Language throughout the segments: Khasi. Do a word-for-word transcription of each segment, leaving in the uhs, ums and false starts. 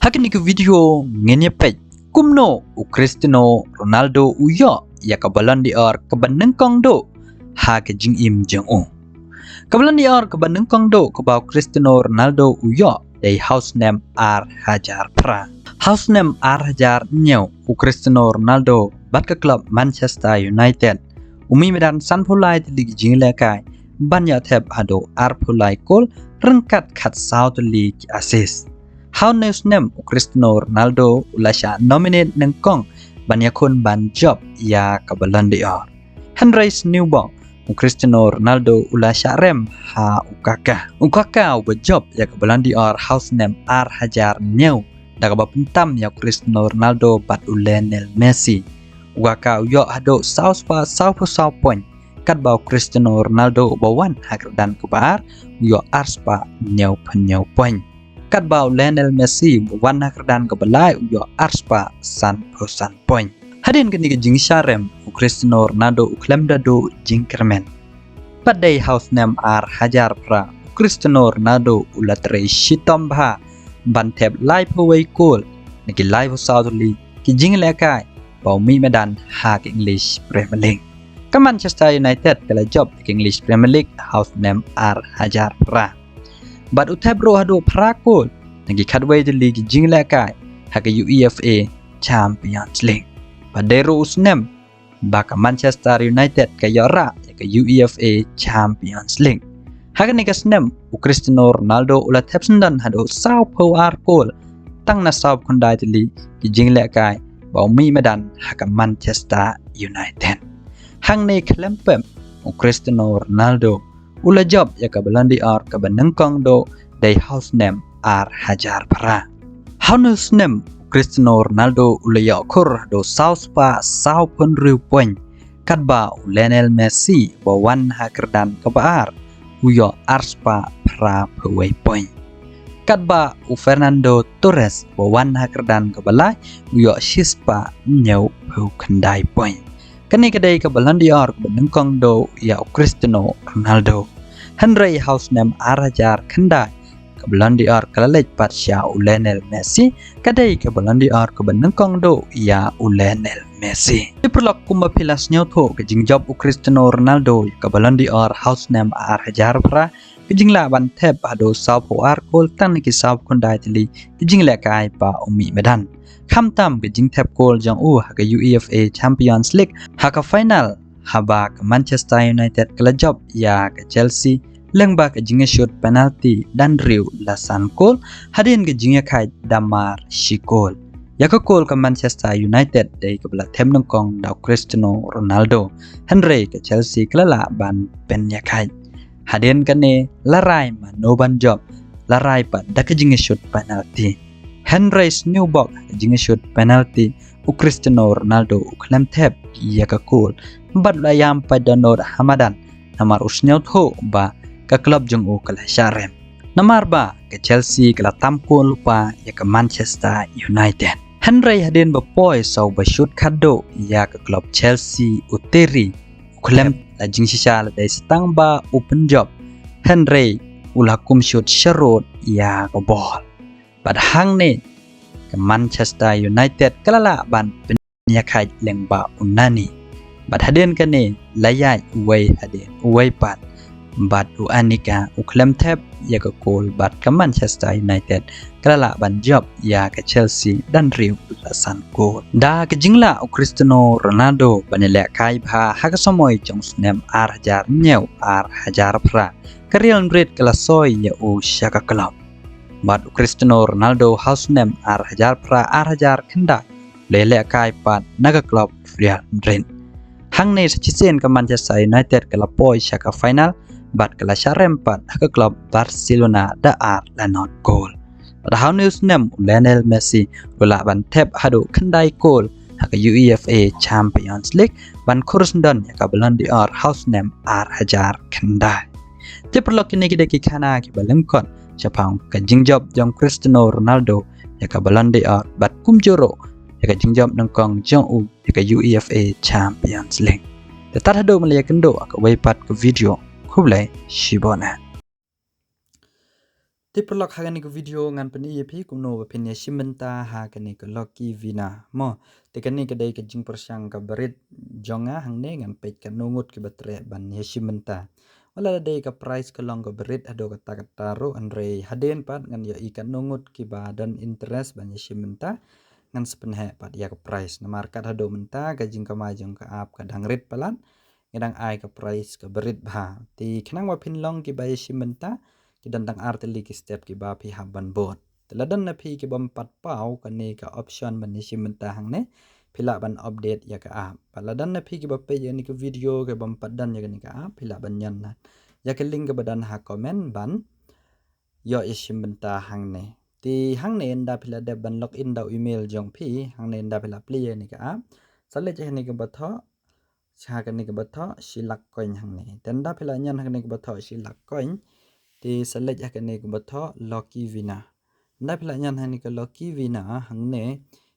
Ha kane ka video ngin ïa peit kumno u Cristiano Ronaldo u ïoh ïa ka Ballon d'Or kaba nyngkong duh ha ka jingim jong u. Ka Ballon d'Or kaba nyngkong duh kaba u Cristiano Ronaldo u ïoh dei ha u snem ar hajar phra. Ha u snem ar hajar hynñiew u Cristiano Ronaldo bad ka klub Manchester United u mih madan sanphew lai tylli ki jingïalehkai ban ïoh thep haduh arphew lai kol ryngkat khatsaw tylli ki assist. Ha une u snem u Cristiano Ronaldo u la shah nominate nyngkong ban ïakhun ban jop ïa ka Ballon d'Or. Hynrei sniewbok u Cristiano Ronaldo u la shah rem ha u Kaka. U Kaka uba jop ïa ka Ballon d'Or ha u snem ar hajar hynñiew da kaba pyntam ïa u Cristiano Ronaldo bad u Lionel Messi. U Kaka u ïoh haduh saw spah sawphew saw point, katba u Cristiano Ronaldo uba wan ha kyrdan kaba ar u ïoh ar spah hynñiewphew hynñiew point. Katba u Lionel Messi uba wan ha kyrdan kaba lai u ïoh ar spah sanphew san point. Hadien kane ka jingshah rem u Cristiano Ronaldo u khlem da duh jingkyrmen. Bad dei ha u snem ar hajar phra u Cristiano Ronaldo u la trei shitom bha ban thep laiphew wei kol na ki laiphew saw tylli ki jingïalehkai ba u mih madan ha ka English Premier League. Ka Manchester United ka la jop ïa ka English Premier League ha u snem ar hajar phra. Bad u thep ruh haduh phra kol na ki khatwei tylli ki jingïalehkai ha ka UEFA Champions League. Bad dei ruh u snem ba ka Manchester United ka ïoh rah ïa ka UEFA Champions League. Ha kane ka snem u Cristiano Ronaldo u la thep syndon haduh sawphew ar kol tang na sawphew khyndai tylli ki jingïalehkai ba u mih madan ha ka Manchester United. Hangne khlem pep u Cristiano Ronaldo u la jop ïa ka Ballon d'Or kaba nyngkong duh dei ha u snem ar hajar phra. Ha une u snem u Cristiano Ronaldo u la ïoh khur haduh saw spah sawphew hynriew point, katba u Lionel Messi uba wan ha kyrdan kaba ar u ïoh ar spah phraphew wei point. Katba u Fernando Torres uba wan ha kyrdan kaba lai u ïoh shi spah hynñiewphew khyndai point. Kane ka dei ka Ballon d'Or kaba nyngkong duh ïa u Cristiano Ronaldo. Hynrei ha u snem ar hajar khyndai ka Ballon d'Or ka la leit pat sha u Lionel Messi, ka dei ka Ballon d'Or kaba nyngkong duh ïa u Lionel Messi. Te paralok, kumba phi la sngewthuh, ka jingjop u Cristiano Ronaldo ïa ka Ballon d'Or ha u snem ar hajar phra, ka jinglah ban thep haduh sawphew ar kol tang na ki sawphew khyndai tylli ki jingïalehkai ba u mih madan. Khamtam ka jingthep kol jong u ha ka UEFA Champions League ha ka final, haba ka Manchester United ka la jop ïa ka Chelsea lyngba ka jingïashut penalty da hynriew la san kol hadien ka jingïakhaid da mar shi kol. Ïa ka kol ka Manchester United dei kaba la thep nyngkong da u Cristiano Ronaldo, hynrei ka Chelsea ka la lah ban pynïakhaid. Hadien kane la rai mano ban jop, la rai pat da ka jingïashut penalty. Hynrei sniewbok ka jingïashut penalty u Cristiano Ronaldo u khlem thep ïa ka kol bad u la ïam paidbah ha madan namar u sngewthuh ba ka klub jong u ka la shah rem. Namar ba ka Chelsea ka la tam kol lypa ïa ka Manchester United. Hynrei hadien ba poi sa uba shut khatduh ïa ka klub Chelsea u Terry u khlem la jingshisha lada dei sa tang ba u pynjop. Hynrei u la kum shut sharud ïa ka bol. Bad hangne ka Manchester United ka la lah ban pynïakhaid lyngba u Nani. Bad hadien kane la ïaid uwei hadien uwei pat. Bad u Anelka u khlem thep ïa ka kol bad ka Manchester United ka la lah ban jop ïa ka Chelsea da hynriew la san kol. Da ka jinglah u Cristiano Ronaldo ban ïalehkai bha ha ka samoi jong u snem ar hajar hynñiew ar hajar phra, ka Real Madrid ka la soi ïa u sha ka klub. Bad u Cristiano Ronaldo ha u snem ar hajar phra ar hajar khyndai u la ïalehkai pat na ka klub Real Madrid. Hangne sa shisien ka Manchester United ka la poi sha ka final bad ka la shah rem pat ha ka klub Barcelona da ar la not kol. Bad ha une u snem u Lionel Messi u la lah ban thep haduh khyndai kol ha ka UEFA Champions League ban khur syndon ïa ka Ballon d'Or ha u snem ar hajar khyndai. Te paralok, kine ki dei ki khana kiba lyngkot shaphang ka jingjop jong Cristiano Ronaldo ïa ka Ballon d'Or bad kumjuh ruh ïa ka jingjop nyngkong jong u ïa ka UEFA Champions League. Te tad haduh ban ïakynduh ha kawei pat ka video, khublei shibun. Te paralok, ha kane ka video ngan pyni ïa phi kumno ba phin ïashim bynta ha kane ka lucky winner mo. Te kane ka dei ka jingpyrshang kaba rit jong nga hangne, ngan peit katno ngut kiba treh ban ïashim bynta. Wat la dei ka prize ka long kaba rit haduh katta katta ruh, hynrei hadien pat ngan ïohi katno ngut kiba don interest ban ïashim bynta, ngan sa pynheh pat ïa ka prize. Namar kat haduh mynta ka jingkamai jong ka app ka dang rit palat, ngi dang ai ka prize kaba rit bha. Te khnang ba phin long kiba ïashim bynta, ki don tang ar tylli ki step kiba phi hap ban bud. Te lada na phi ki bym pat paw kane ka option ban ïashim bynta hangne, phi lah ban update ïa ka app. Bad lada na phi kiba peit ïa kane ka video ki bym pat don ïa kane ka app, phi lah ban ñion na ïa ka link kaba don ha comment ban ïoh ïashim bynta hangne. Te hangne ynda phi la dep ban log in da u email jong phi, hangne ynda phi la plie ïa kane ka app, sa leit ïa kane kaba thoh, ha kane kaba thoh shi lak coin hangne. Te ynda phi la ñion ha kane kaba thoh shi lak coin, te sa leit ha kane kaba thoh lucky winner. Ynda phi la ñion ha kane ka lucky winner hangne,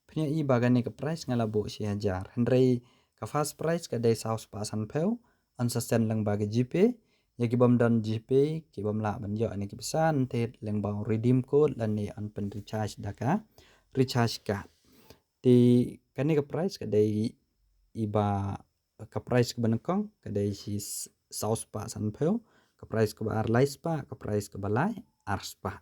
phin ïohi ba kane ka prize nga la buh shi hajar. Hynrei ka first prize ka dei saw spah sanphew, yn sa send lyngba ka GPay. Ïa ki bym don GPay, ki bym lah ban ïoh ïa kane ka pisa, yn thied lyngba u redeem code lane yn pyn recharge da ka recharge card. Te kane ka prize ka dei iba, ka prize kaba nyngkong ka dei shi s-, saw spah sanphew, ka prize kaba ar lai spah, ka prize kaba lai ar spah.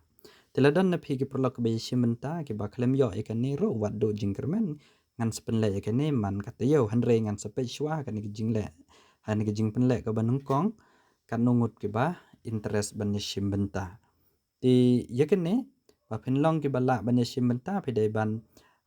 Te lada na phi ki paralok kiba ïashim bynta kiba khlem ïoh ïa kane ruh, wat duh jingkyrmen, ngan sa pynleh ïa kane man ka taïew, hynrei ngan sa peit shuwa ha kane ka jingleh, ha kane ka jingpynleh kaba nyngkong, katno ngut kiba interest ban ïashim bynta. Te ïa kane, ba phin long kiba lah ban ïashim bynta, phi dei ban,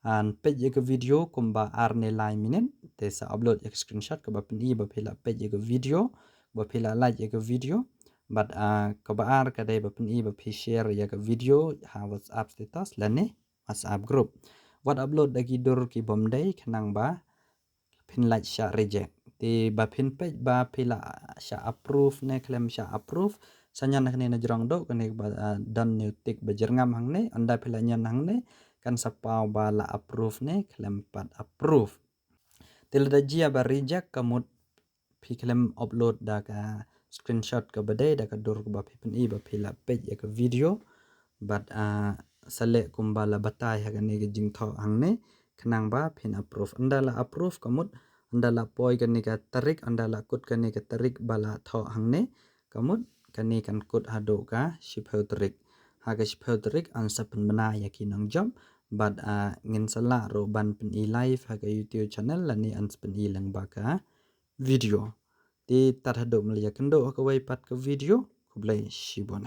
ah, peit ïa ka video kumba ar ne lai minit, te sa upload ïa ka screenshot kaba pyni ba phi la peit ïa ka video, ba phi la like ïa ka video. Bad, ah, kaba ar ka dei ba pyni ba phi share ïa ka video ha WhatsApp status lane WhatsApp group. Wat upload da ki dur ki bym dei, khnang ba phin lah shah reject. Te ba phin peit ba phi la shah approve ne khlem shah approve, sa ñion hangne na jrong duh, kane ba, ah, don ne u tick ba jyrngam hangne, ynda phi la ñion hangne, kan sa paw ba la approve ne khlem pat approve. Te lada jia ba reject, ka mut phi khlem upload da ka screenshot kaba dei, da ka dur kaba phi pyni ba phi la peit ïa ka video. Bad, ah, sa leh kumba la batai ha kane ka jingthoh hangne, khnang ba phin approve. Ynda la approve, ka mut, ynda la poi kane ka tarik, ynda la kut kane ka tarik ba la thoh hangne, ka mut, kane kan kut haduh ka shiphew tarik. Ha ka shiphew tarik yn sa pynbna ïa ki nongjop, bad, ah, ngin sa lah ruh ban pyni live ha ka YouTube channel lane yn sa pyni lyngba ka video. Te tad haduh mynta ïa kynduh ha kawei pat ka video, khublei shibun.